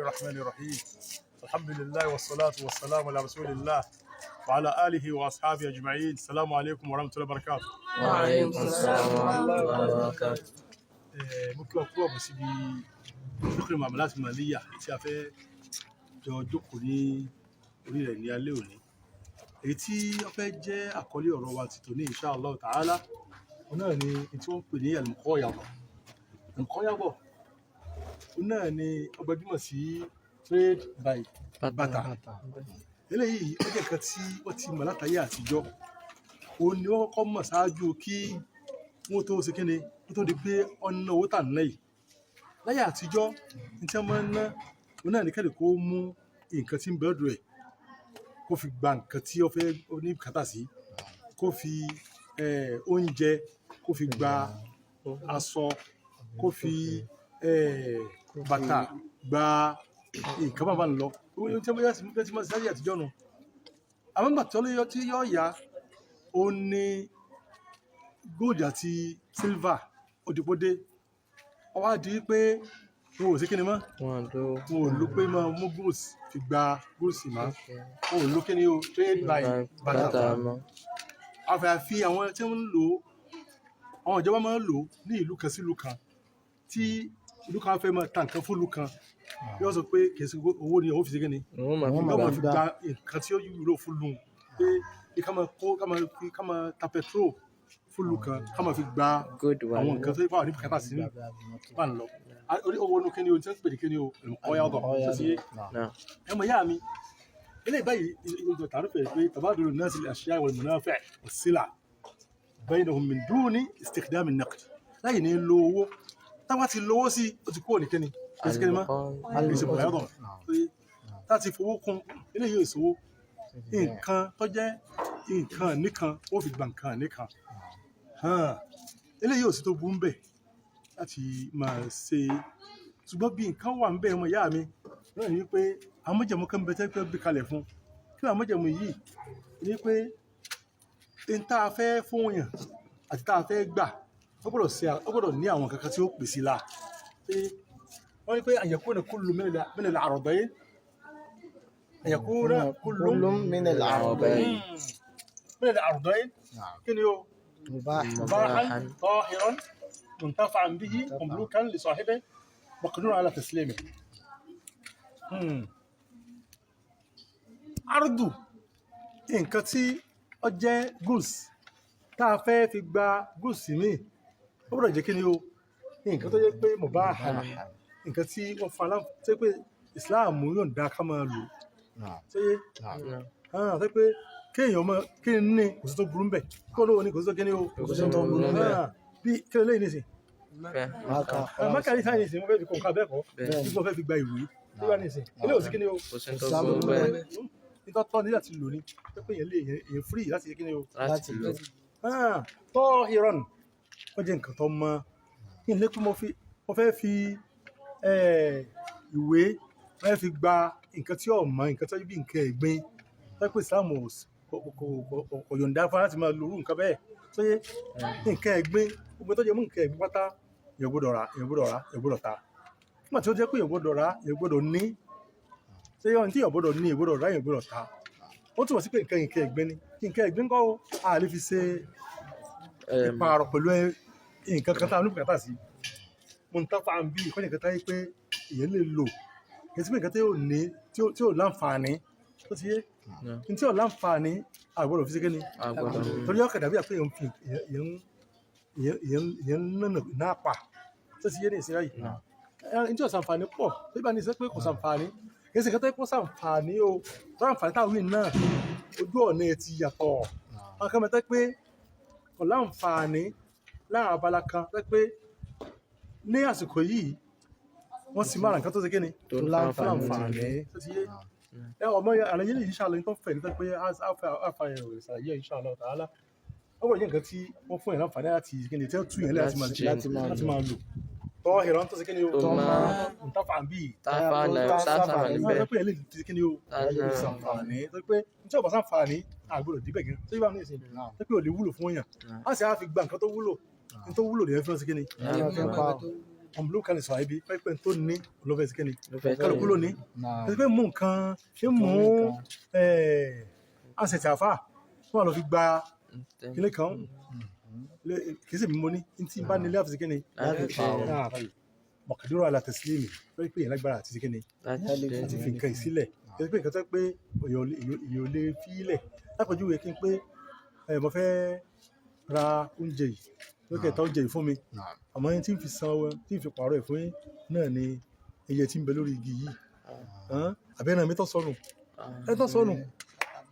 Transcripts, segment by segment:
الرحمن الرحيم. الحمد لله والصلاة والسلام على رسول الله وعلى آله وأصحابه أجمعين. السلام عليكم ورحمة الله وبركاته. وعليكم السلام ورحمة الله وبركاته. Mo kí wa kú àbọ̀ síbi fíkìrì muamalat maliya tí a fẹ́ jọ jókòó ní orí rẹ̀ ní alẹ́ òní. Èyí tí ó fẹ́ jẹ́ àkọlé ọ̀rọ̀ wa ti tòní, insha Allah ta'ala, òun náà ni èyí tí wọ́n ń pè ní al-muqayada. Al-muqayada, òun náà ni ó gbajúmọ̀ sí trade by barter. Eléyìí ó jẹ́ nǹkan tí wọ́n ti mọ̀ látàyè àtijọ́. Òun ni wọ́n kọ́kọ́ mọ̀ ṣáájú kí wọ́n tó ṣe kíni, kó tó di pé ọ̀nà owó tà ń ná yìí. Láyé àtijọ́, ní tí wọ́n máa ń ná, òun náà ní kẹ́lẹ̀ kó mú nǹkan tí ń bẹ lọ́dọ̀ ẹ̀, kó fi gba nǹkan tí ó fẹ́ ó ní bùkátà sí, kó fi oúnjẹ, kó fi gba aṣọ, kó fi bàtà gba nǹkan bá ń lọ. Ohun tí wọ́n ti máa ṣe láyé àtijọ́ nu. Àmọ́ ìgbà tí ó tí yóò yá, ó ní gold àti silver ó di pó dé. Ó wá di pé wọn ò sí kíni mọ́. Wọn ló Wọn ò lò pé máa mú goods fi gba goods mọ́. Wọn ò lò kíni o, trade by barter. Barter mọ́. Àfààfi àwọn tí wọ́n ń lò, àwọn ìjọba máa ń lò ní ìlú kan sí ìlú kan. Tí ìlú kan fẹ́ máa ta nǹkan fún ìlú kan, yóò sọ pé kì í ṣe owó ni òun fi ṣe kíni. Wọ́n máa fi Yóò gbà. Máa fi gba nǹkan tí ó wúlò fún ìlú, pé kí ká máa kó, ká máa fi, ká máa ta petrol fún ìlú kan, ká máa fi gba gold wà àwọn nǹkan tó yẹ wà ní bùkátà sí bá ń lọ. Orí owó inú kíni o tí wọ́n ń pè ní kíni o, al-muqayada, tó ti yé? Náà. Ẹ mọ̀ yá mi, eléyìí báyìí, ìjọ tààrà fẹ̀ pé tabadulu an-nas al-ashya' wal-manafi' was-sila' baynahum min duni istikhdam an-naqd, láyé ní lo owó. Táwa ti lówó sí, ó ti kúrò ní kíni, kò sí kíni mọ́, kì í ṣe muqayada. Tá ti fowó kún, eléyìí ò sówó. Nǹkan tó jẹ́ nǹkan nìkan, ó fi gba nǹkan nìkan. Eléyìí ò sí tó burú bẹ̀ láti máa ṣe, ṣùgbọ́n bí nǹkan wà ń bẹ̀, ọmọ ìyá mi, náà ni wípé àwọn májẹ̀mú kan bẹ tẹ́ pé bí kalẹ̀ fún kí ni àwọn májẹ̀mú yìí ni pé n tá a fẹ́ fún yàn àti tá a fẹ́ gbà, ó gbọ́dọ̀ ṣe, ó gbọ́dọ̀ ní àwọn kankan tí ó pèsè la. Pé wọ́n ní pé an yakuna kullu min al-'aradayn, an yakuna kullu كل من العرضين min al-'aradayn kí ni o? مباح. مباحا طاهرا منتفعا به مملوكا لصاحبه مقدور على تسليمه. Ardu, nǹkan tí ó jẹ́ goods tá a fẹ́ fi gba goods míì, ó gbọ́dọ̀ jẹ́ kí ni o, nǹkan tó jẹ́ pé mubahan, nǹkan tí wọ́n fa tó jẹ́ pé Islam yọ̀ǹda ká máa lò. نعم. Ṣé نعم. ah, tó jẹ́ pé kéèyàn máa kí n ní, kò sí tó burú ńbẹ̀, kó lówó ní, kò sí tó kí ni o, Kò sí tó burú ńbẹ̀. Ah, bí kí lè léyìn nísìn? Bẹ́ẹ̀. Mákàrí sáyẹn nísìn, wọ́n fẹ́ fi kọ̀ nǹkan abẹ́kọ̀ọ́, Bẹ́ẹ̀. bí wọ́n fẹ́ fi gba ìwé tí wọ́n nísìn, ilé òsì kí ni o? Kò sí tó burú bẹ́ẹ̀. Nítorí tọ́ ní láti lò ní pé èèyàn lè, èèyàn free láti ṣe kí ni o? Láti lò. Ah, tahiran, ó jẹ́ nǹkan tó mọ́ kí n lé pé mo fẹ́ fi ìwé, mo fẹ́ fi gba nǹkan tí ò mọ́, nǹkan tó bí nǹkan ẹ̀gbin tó pé Islam kò yọ̀ǹda fún wa láti máa lo irú nǹkan bẹ́ẹ̀. Tó yẹ nǹkan ẹ̀gbin, gbogbo tó jẹ́ mú nǹkan ẹ̀gbin pátá, èèyàn gbọ́dọ̀ rà, èèyàn gbọ́dọ̀ rà, èèyàn gbọ́dọ̀ ta. Nígbà tí ó jẹ́ pé èèyàn gbọ́dọ̀ rà, èèyàn gbọ́dọ̀ ní, ṣé yọ̀ ní tí èèyàn gbọ́dọ̀ ní, èèyàn gbọ́dọ̀ rà, èèyàn gbọ́dọ̀ ta, ó túmọ̀ sí pé nǹkan ẹ̀gbin ni. Nǹkan ẹ̀gbin kọ́ o, a lè fi ṣe ìpààrọ̀ pẹ̀lú nǹkan kan tá a ní bùkátà sí. Muntafa'an bihi, kọ́ nǹkan tá yẹ pé èèyàn lè lò, kì í sí pé nǹkan tí yóò ní, tí ò láǹfààní. Tó ti yé? Ní tí ò láǹfààní, a gbọ́dọ̀ fi ṣe kíni? A gbọ́dọ̀. Torí ọkọ̀ dàbí àpé èèyàn fi èèyàn nánà náà pa. Tó ti yé ní ìsinmi yìí? Ní tí ò sàǹfààní pọ̀ tó bá ní sọ pé kò sàǹfààní, kì í ṣe nǹkan tó yẹ kó sàǹfààní o. Tó àǹfààní táwọn wí náà, ojú ọ̀nà ẹ̀ ti yàtọ̀. Àwọn kan mẹ́tẹ́ pé kò láǹfààní láàrin abala kan tó pé ní àsìkò yìí, wọ́n sì máa ra nǹkan tó ṣe kíni? Tó láǹfààní. Láǹfààní. Tó ti yé ẹ, ọmọ àlàyé lè inshallah tó fẹ̀ nípa pé a fa ẹ̀rọ ìṣàlàyé inshallah ta'ala. Ó gbọ́dọ̀ jẹ́ nǹkan tí wọ́n fún yẹn láǹfààní láti kíni, tí ó tú yẹn lẹ́ láti máa Láti láti máa lò. Tahiran, tó ṣe kíni o? Tó máa muntafa'an bihi. Táfà Wọ́n níbẹ̀. sọ pé ẹ lè fi kíni o? Táfà. Sàǹfààní tó pé tí ó bá sàǹfààní, a gbọ́dọ̀ díbẹ̀ gan. Tó yẹ bá ní ìsìn tó pé ò lè wúlò fún yàn, á sì á fi gba nǹkan tó wúlò, ní tó wúlò nìyẹn fi hàn sí kíni? Mamluka li sahibi, pẹ́pẹ́ tó ní olófẹ́ sí kíni Ló fẹ́ kálukú ló ní. Naam. Pé mú nǹkan ṣé mú àṣẹ̀tì àfà wọ́n wà lọ fi gba kíní kan kì í sì mímú ní tí n bá nílé àfi sí kíni. Láti pààrọ̀. Mọ̀kàdúrà ala taslimi, pé pé èèyàn lágbára àti sí kíni Láti àti fi nǹkan ìsílẹ̀, kì í ṣe pé nǹkan tó pé èèyàn ò lè fi ilẹ̀. Lápèjúwe, kí n pé mo fẹ́ ra oúnjẹ yìí lókè, ta oúnjẹ yìí fún mi, Naam. àmọ́ ẹni tí ń fi san owó tí ń fi pààrọ̀ ẹ̀ fún yín náà ni ẹyẹ tí ń bẹ lórí igi yìí. Àbí ẹran mi tó sọnù, ẹni tó sọnù,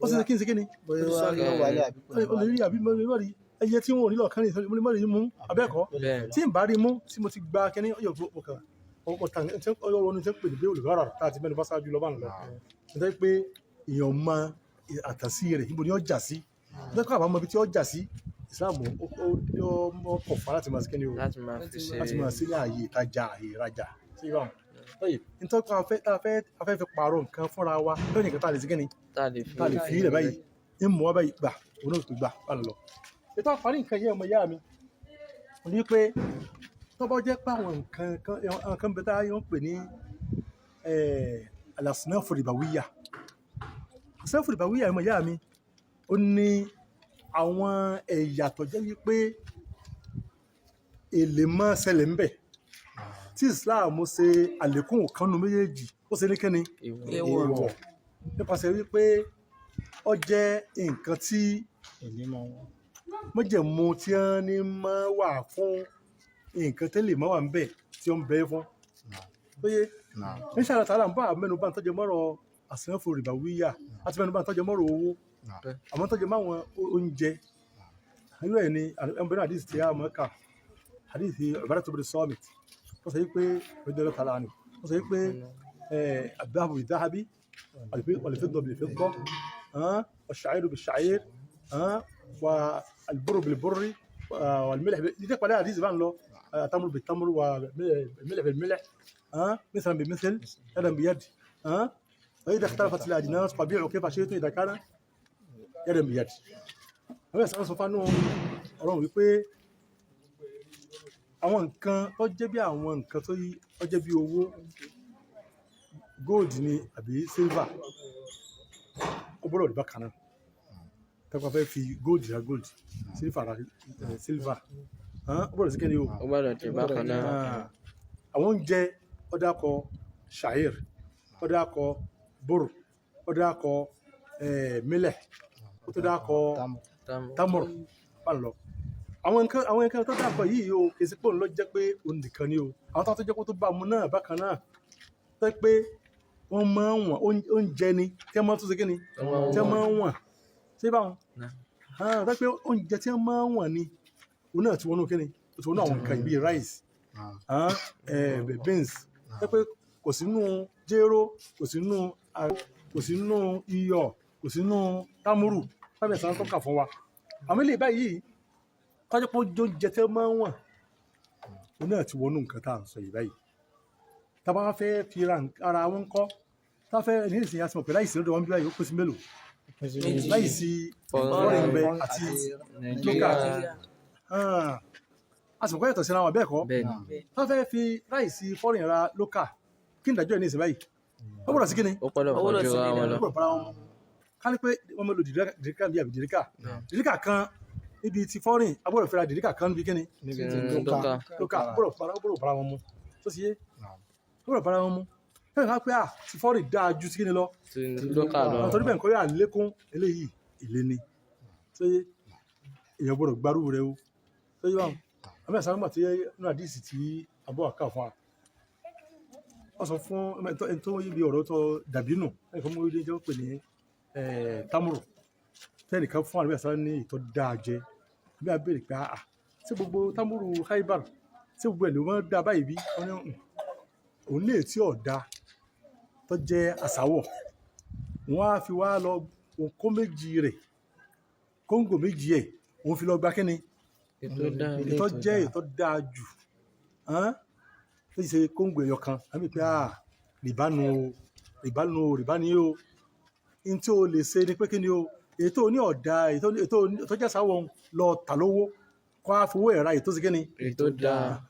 ó sì ṣe kí n ṣe kí ni. Bóyá wá yóò wálé àbí kò ní ó lè wálé. Rí àbí mo lè má rí ẹyẹ tí wọn ò nílò kan ní, mo lè má rí mú abẹ́ẹ̀kọ́. Bẹ́ẹ̀. Tí n bá rí mú tí mo ti gba kínní ọyọ ọkàn ọkàn ọyọ wọn ní tẹ́ ń pè ní bí olùbárà tá a ti mẹ́nu bá ṣáájú lọ́ba ńlọ, nítorí pé èèyàn mọ àtàsí rẹ̀, níbo ni ó jà sí, nítorí pé àwọn ọmọ ibi tí ó jà sí, Islam ó kọ̀ fún láti máa ṣe kínní o, Láti máa fi ṣe. Láti máa sí ní ààyè ìtajà, ààyè ìrajà sí ìbámu. Lọ́yẹ̀ nítorí pé a fẹ́ fi pààrọ̀ nǹkan fúnra wa lónìí, nǹkan tá a lè ṣe kínní, Tá a lè fi. Tá a lè fi ilẹ̀ báyìí ń mú wa báyìí gbà, òun náà tó gbà bá lọ. Ètò àǹfààní nǹkan yẹn, ọmọ ìyá mi, ní pé tó bá jẹ́ pé àwọn nǹkan kan, àwọn kan bẹ tá a yọ̀ ń pè ní al-asnafu ribawiyya. Asnafu ribawiyya, ọmọ ìyá mi, ó ní àwọn ẹ̀yà tó jẹ́ wípé èlé máa ṣẹlẹ̀ ń bẹ̀ tí Islam ṣe àlékún kanu méjèèjì, ó ṣe ní kíni? Èèwọ̀. Èèwọ̀, nípasẹ̀ wípé ó jẹ́ nǹkan tí Èlé máa wọ́n. Májẹ̀mú tí wọ́n ní máa wà fún nǹkan tẹ́lẹ̀ máa wà ń bẹ̀ tí ó ń bẹ fún. Oye, Naam. inshallah ta'ala, ń bá mẹ́nu bá ń tọ́jú mọ́rọ̀ asnafu ribawiyya àti mẹ́nu bá ń tọ́jú mọ́rọ̀ owó. Naam. Àmọ́ tọ́jú máwọn oúnjẹ. Irú ẹ̀ ni ẹnbẹ̀rẹ̀ hadith tí a mọ̀ ká. Hadith Ubadah ibn Samit. Wọ́n sọ wípé, radiyallahu ta'ala anhu. Wọ́n sọ wípé الذهب بالذهب والفضة بالفضة والشعير بالشعير والبر بالبر والملح دي تقبل حديث بان له تمر بالتمر والملح بالملح، مثلا بمثل، يدا بيد، فإذا اختلفت الأجناس فبيعوا كيف شئتم إذا كان يدا بيد. Àwọn ẹ̀sán sọ fánú ọ̀rọ̀ wípé àwọn nǹkan tó jẹ́ bí àwọn nǹkan tó jẹ́ bí owó, gold ni àbí silver, ó gbọ́dọ̀ rí bákan náà. Tẹ́kọ̀ fẹ́ fi gold ra gold, silver ra silver, ó gbọ́dọ̀ sí kí ni o? Ó gbọ́dọ̀ di bákan náà. Ah, àwọn oúnjẹ, ó dákọ sha'ir, ó dákọ bur, ó dákọ milẹ̀, ó tó dákọ Tamu. Tamur bá lọ. Àwọn nǹkan tó dákọ yìí o, kì í sí pé òun ló jẹ́ pé òun nìkan ni o. Àwọn tó jẹ́ kó tó bá mu náà bákan náà, tó jẹ́ pé wọ́n máa ń wọ̀n oúnjẹ ni tí wọ́n máa tún ṣe kí ni, tí wọ́n máa ń wọ̀n ṣé báwọn. Náà. Ah, tó jẹ́ pé oúnjẹ tí wọ́n máa ń wọ̀n ni, òun náà ti wọnú kí ni, ó ti wọnú àwọn nǹkan bíi rice, beans, tó jẹ́ pé kò sínú jéró, kò sínú iyọ̀, kò sínú támúrù lábẹ́ ìsàn tó kà fún wa. Àwọn ilé báyìí tọ́jú pé oúnjẹ tẹ́ máa ń wọ̀n, òun náà ti wọnú nǹkan tá à ń sọ yìí báyìí. Tá a bá wá fẹ́ fi ra ara wọn kọ́, tá a fẹ́ ní ìsìn àti mọ̀ pé láìsí lọ́dọ̀ wọn bí báyìí, ó pín sí mélòó? Méjì. Láìsí foreign bẹ àti Nàìjíríà. Ah, a sì mọ̀ pé yàtọ̀ síra wọn, bẹ́ẹ̀ kọ́? Bẹ́ẹ̀ ni. Tá a fẹ́ fi láìsí foreign ra local, kí ni ìdájọ́ ẹ̀ ní ìsìn báyìí? Ó gbọ́dọ̀ sí kí ni? Ó gbọ́dọ̀ Ó gbọ́dọ̀ fojú sí ra wọn nínú. lọ. Ó gbọ́dọ̀ bára wọn mu. Ká ní pé wọ́n mọ̀ lo dìríkà bí àbí dìríkà kan níbi ti foreign, a gbọ́dọ̀ fi ra dìríkà kan níbi kí ni? Níbi Mm, tí local. Local ó gbọ́dọ̀ bára wọn mu. Tó sì yé, ó gbọ́dọ̀ bára wọn mu. Fẹ́ẹ̀ ká pé à ti foreign dáa ju ti kí ni lọ. Ti local lọ. Àwọn torí bẹ́ẹ̀ nǹkan yóò àlékún eléyìí, èlé ni. Tó yé, èèyàn gbọ́dọ̀ gbárù rẹ o. Tó yé báwọn àmì àṣà nígbà tí nínú àdìsí tí àbọ̀ àká fún wa, wọ́n sọ fún ẹni tó yí bí ọ̀rọ̀ tó dàbí nù, ẹnì kan mú ilé jẹ́ pè ní támúrù, tẹ́nìkan fún àmì àṣà ní ìtọ́ dáa jẹ. Àbí a béèrè pé àà, ṣé gbogbo támúrù Khaibar, ṣé gbogbo ẹ̀ ló máa ń dá báyìí bí? Wọ́n ní òun lè tí ò da tó jẹ́ àsáwọ̀, wọ́n á fi wá lọ òun kó méjì rẹ̀, kóńgò méjì ẹ̀, òun fi lọ gba kínni? Ètò dáa. Ètò jẹ́ ètò dáa jù hàn tó sì ṣe kóńgò ẹyọ kan. Àmì pé à rìbá nu o, rìbá nu o, rìbá ni o. N tí o lè ṣe ni pé kí ni o, ètò ní ọ̀dà, ètò tó jẹ́ sáwọ̀ lọ tà lówó, kó a fowó ẹ̀ ra ètò sí kí ni? Ètò dáa.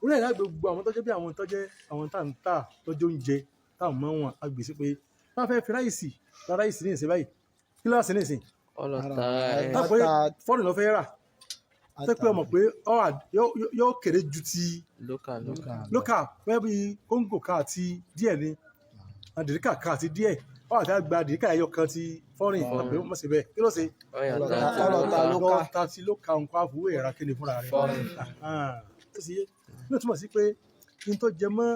Orí ẹ̀ láti gbogbo àwọn tó jẹ́ bí àwọn tó jẹ́ àwọn tá à ń tà tó jẹ́ oúnjẹ táwọn mọ́ wọn agbèsí pé wọ́n fẹ́ fi ráìsì ra ráìsì ní ìsìn báyìí, kí ló wá sí ní ìsìn? Ọlọ́ta ẹ̀. Tá pé fọ́ọ̀nù ló fẹ́ rà tó pé ọmọ pé yóò kéré ju ti Local lọ. Local bẹ́ẹ̀ bí kóńgò kan àti díẹ̀ ni, àdìríkà kan àti díẹ̀, wọ́n àti àgbà àdìríkà ẹyọ kan ti fọ́ọ̀rìn Foreign. pé wọ́n sì bẹ́ẹ̀, kí ló ṣe? Ọ̀yà Ọlọ́ta. ta ti Ọlọ́ta local. local. Lọ ta ti local nǹkan àfọwọ́ ẹ̀rá kéde fúnra rẹ̀. Foreign. Tó sì yé ní o túmọ̀ sí pé ní tó jẹ mọ́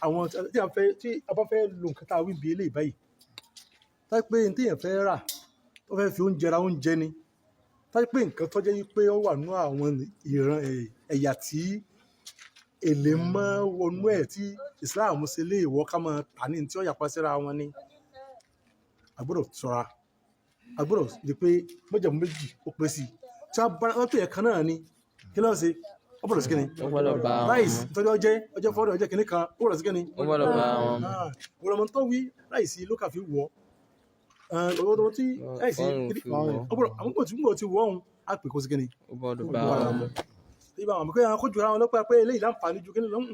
àwọn tí a fẹ́, tí a bá fẹ́ lo nǹkan tá a wí bí eléyìí báyìí, tá pé ní téèyàn fẹ́ rà tó fẹ́ fi oúnjẹ ra oúnjẹ ni, tá pé nǹkan tó jẹ́ wípé ó wà nínú àwọn ìran ẹ̀yà tí èlé mọ́ wọnú ẹ̀ tí Islam ṣe lé ìwọ ká máa tà ní tí ó yapa síra wọn ni, a gbọ́dọ̀ ṣọ́ra, a gbọ́dọ̀ rí pé mọ́jàmú méjì ó pé sí i. Tí a bá wọ́n pè é kan náà ni, kí ló ń ṣe? Ó gbọ́dọ̀ sí kíni? Ó gbọ́dọ̀ bá wọn Ráìsì mu. tọ́jú ọjẹ́ ọjẹ́ fọ́ọ̀dọ̀ ọjẹ́ kìíní kan, ó gbọ́dọ̀ sí kíni? Ó gbọ́dọ̀ bá wọn mu. Ọ̀rọ̀mọ tó wí ráìsì ló kà fi wọ̀ ọ̀rọ̀ tí ráìsì Fọ́ọ̀rùn fi ó wọ̀. gbọ́dọ̀ àwọn kò tí ń bọ̀ ti wọ̀ ọ̀hún á pè kó sí kíni? Ó gbọ́dọ̀ bá Ó wọn mu. Ibà àwọn pé àwọn kójú ara wọn lọ́pẹ́ pé eléyìí láǹfààní ju kíni lọ́hùn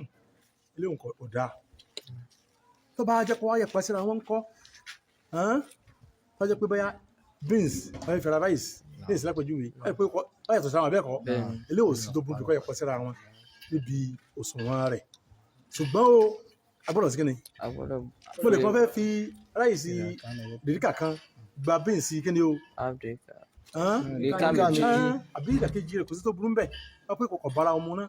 eléyìí nǹkan kò dáa. Tó bá jẹ́ pé wáyé pa síra wọn ń kọ́, tó jẹ́ pé bóyá beans wọ́n fi ra rice beans lápèjúwe ẹ̀ pé wọ́n yàtọ̀ síra wọn bẹ́ẹ̀ kọ́, Bẹ́ẹ̀ni. eléyìí ò sí tó burú jù kọ́ yẹ pa síra wọn níbi òṣùwọ̀n rẹ̀, ṣùgbọ́n o agbọ́dọ̀ sí kíni? A gbọ́dọ̀. Mo lè kàn fẹ́ fi ráìsì dèríkà kan gba beans kíni o? Áfíríkà. Hàn? Dèríkà méjì. Hàn? Àbí ìdàkejì rẹ̀, kò sí tó burú bẹ́ẹ̀, wọ́n pé kò bára wọn mu náà,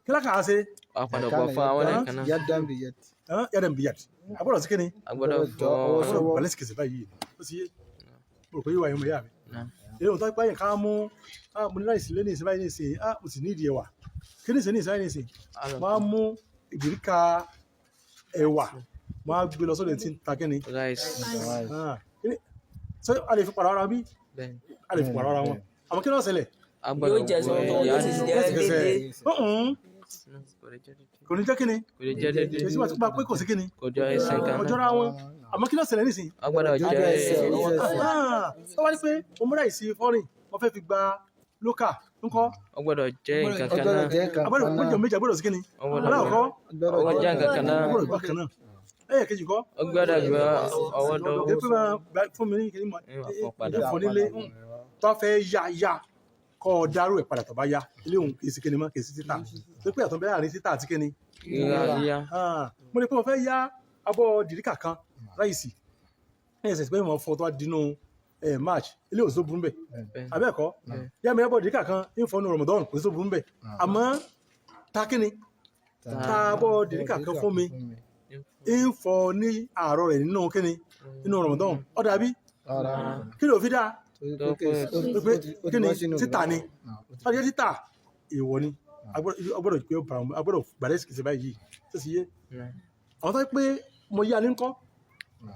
kí lákàá ṣe? A padà bọ̀ fún àwọn lẹ́ẹ̀kan náà. Yaddan bi yad. Yàrá ìbíyàt agbọ́dọ̀ sí kíni? A gbọ́dọ̀ fọ. Ọwọ́ Agbọ́dọ̀ sọ́wọ́. balẹ̀ sí kìsì báyìí, ó sì yé, mo rò pé yóò wáyé ọmọ ìyá mi. Náà. Èyí ò tó pé ká mú á mo ní láìsí lé ní ìsìn báyìí ní ìsìn, á mo sì ní ìdí ẹ̀wà kí ní ìsìn ní ìsìn báyìí ní ìsìn, wọ́n á mú ìdìríkà ẹ̀wà, wọ́n á gbé lọ sọ́dọ̀ ẹni tí ń ta kíni? Rice. Ah, kíni ṣé a lè fi pàrọ̀ ara bí? Bẹ́ẹ̀ni. A lè fi pàrọ̀ ara wọn, àmọ́ kí ló ṣẹlẹ̀? A gbọ́dọ̀ Yóò jẹ́ wọ sọ́wọ́ ẹ̀yà yóò sì nù. jẹ́ Lẹ́sẹ̀kẹsẹ̀. déédéé. Ọ̀hún, Kò lè jẹ́ déédéé. kò ní jẹ́ kíni? Kò lè jẹ́ déédéé. Èsì wà tó pa pé kò sí kíni? Kò jọ ẹsẹ̀ kan náà. Ọjọ́ra wọn, àmọ́ kí ló ṣẹlẹ̀ nísìnyí? A gbọ́dọ̀ Ojú jẹ́ ẹsẹ̀, ọwọ́ ẹsẹ̀. Ah, tó wá ní pé mo múra ìsìn fọ́rìn, mo fẹ́ fi gba lókà ńkọ́? Ó gbọ́dọ̀ jẹ́ nǹkan Ó kan gbọ́dọ̀ náà. jẹ́ nǹkan Agbọ́dọ̀ kan méjì náà. méjì agbọ́dọ̀ sí kíni? Ó gbọ́dọ̀ Alákọ̀ọ́kọ́ Ó Ó jẹ́ nǹkan kan náà. agbọ́dọ̀ bákan náà, ẹ̀yẹ kejì kọ́? Ó gbọ́dọ̀ gbọ́ ọwọ́ dọ́wọ́. Èyí pé máa gba fún mi ní kíní mọ́ Ń wà fọ́ padà. ìdí fún nílé tó fẹ́ yá yá kọ́ ọ dárò ẹ̀ padà tó bá yá ilé òun kì í sí kíni mọ́, kì í sí títà tó pé àtọ̀ bẹ́ẹ̀ àárín títà àti kíni. Yíyá yíyá. Ah, mo lè pé mo fẹ́ yá abọ́ dìríkà kan ráìsì ní ẹ̀sẹ̀ pé mo fọ́ tó wá dínú March, ilé òsì tó burú bẹ̀. Bẹ́ẹ̀ni. Abẹ́ẹ̀kọ́? Bẹ́ẹ̀. Yá mi abọ́ dìríkà kan ń fọnú Ramadan, kò sí tó burú bẹ̀, àmọ́ ta kíni ta abọ́ dìríkà kan fún mi ń fọ ní àárọ̀ rẹ̀ nínú kíni nínú Ramadan, ó dàbí Rárá. kí ló fi dáa? Torí pé Pé ó ti kíni bọ́ sínú títà ni. Ah, ó ti Ọjọ́ títà èèwọ̀ ni, agbọ́dọ̀ pé ó bára wọn, agbọ́dọ̀ gbàdẹ́ sì báyìí tó sì yé. Náà. Àwọn tó yẹ pé mo yá ní ńkọ́,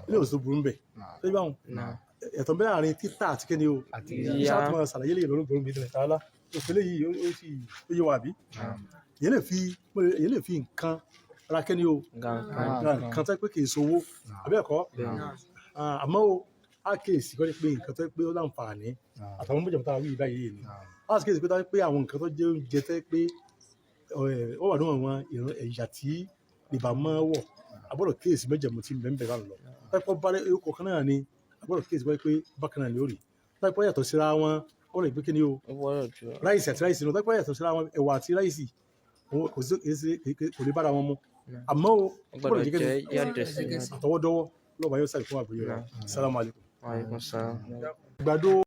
ilé òsì tó burú ń bẹ̀ tó yẹ báwọn Náà. ẹ̀tọ́ bẹ́ẹ̀ àárín títà àti kíni o Àti Yíyá. iṣẹ́ àtúmọ̀ ṣàlàyé lè lọ́rùn gbòòrùn bíi tààlà òfin léyìí, ó sì ó yé wa àbí? Èyí lè fi èyí lè fi nǹkan ra kíni o? Nǹkan kan. Ra nǹkan tó yẹ pé kì í sowó, àbí ẹ̀kọ́? Bẹ́ẹ̀ni. Àmọ́ o á kíyèsí kọ́ ni pé nǹkan tó yẹ pé ó láǹfààní àtàwọn méjèèjì tá a wí yìí báyìí ni á sì kíyèsí pé tó yẹ pé àwọn nǹkan tó jẹ́ oúnjẹ tó yẹ pé ó wà ní àwọn ìran ẹ̀yà tí rìbá máa wọ̀, a gbọ́dọ̀ kíyèsí méjèèjì tí ń bẹ bá ń lọ tó yẹ pé bá orúkọ kan náà ni, a gbọ́dọ̀ kíyèsí pé bákan náà ni ó rí tó yẹ pé yàtọ̀ síra wọn, ó lè gbé kíni o? Ó gbọ́dọ̀ jọ. Ráìsì àti ráìsì nù tó yẹ pé yàtọ̀ síra wọn, ẹ̀wà àti ráìsì kò sí kò lè bára wọn mu, àmọ́ o Ó ó gbọ́dọ̀ gbọ́dọ̀ jẹ́ kíni? jẹ́ yàtọ̀ sí yàtọ̀. Àtọwọ́dọ́wọ́ lọ́ba yóò sáré fún àgbáyé rẹ̀. Salamu alaykum. Wa alaikum salam. Àgbàdo.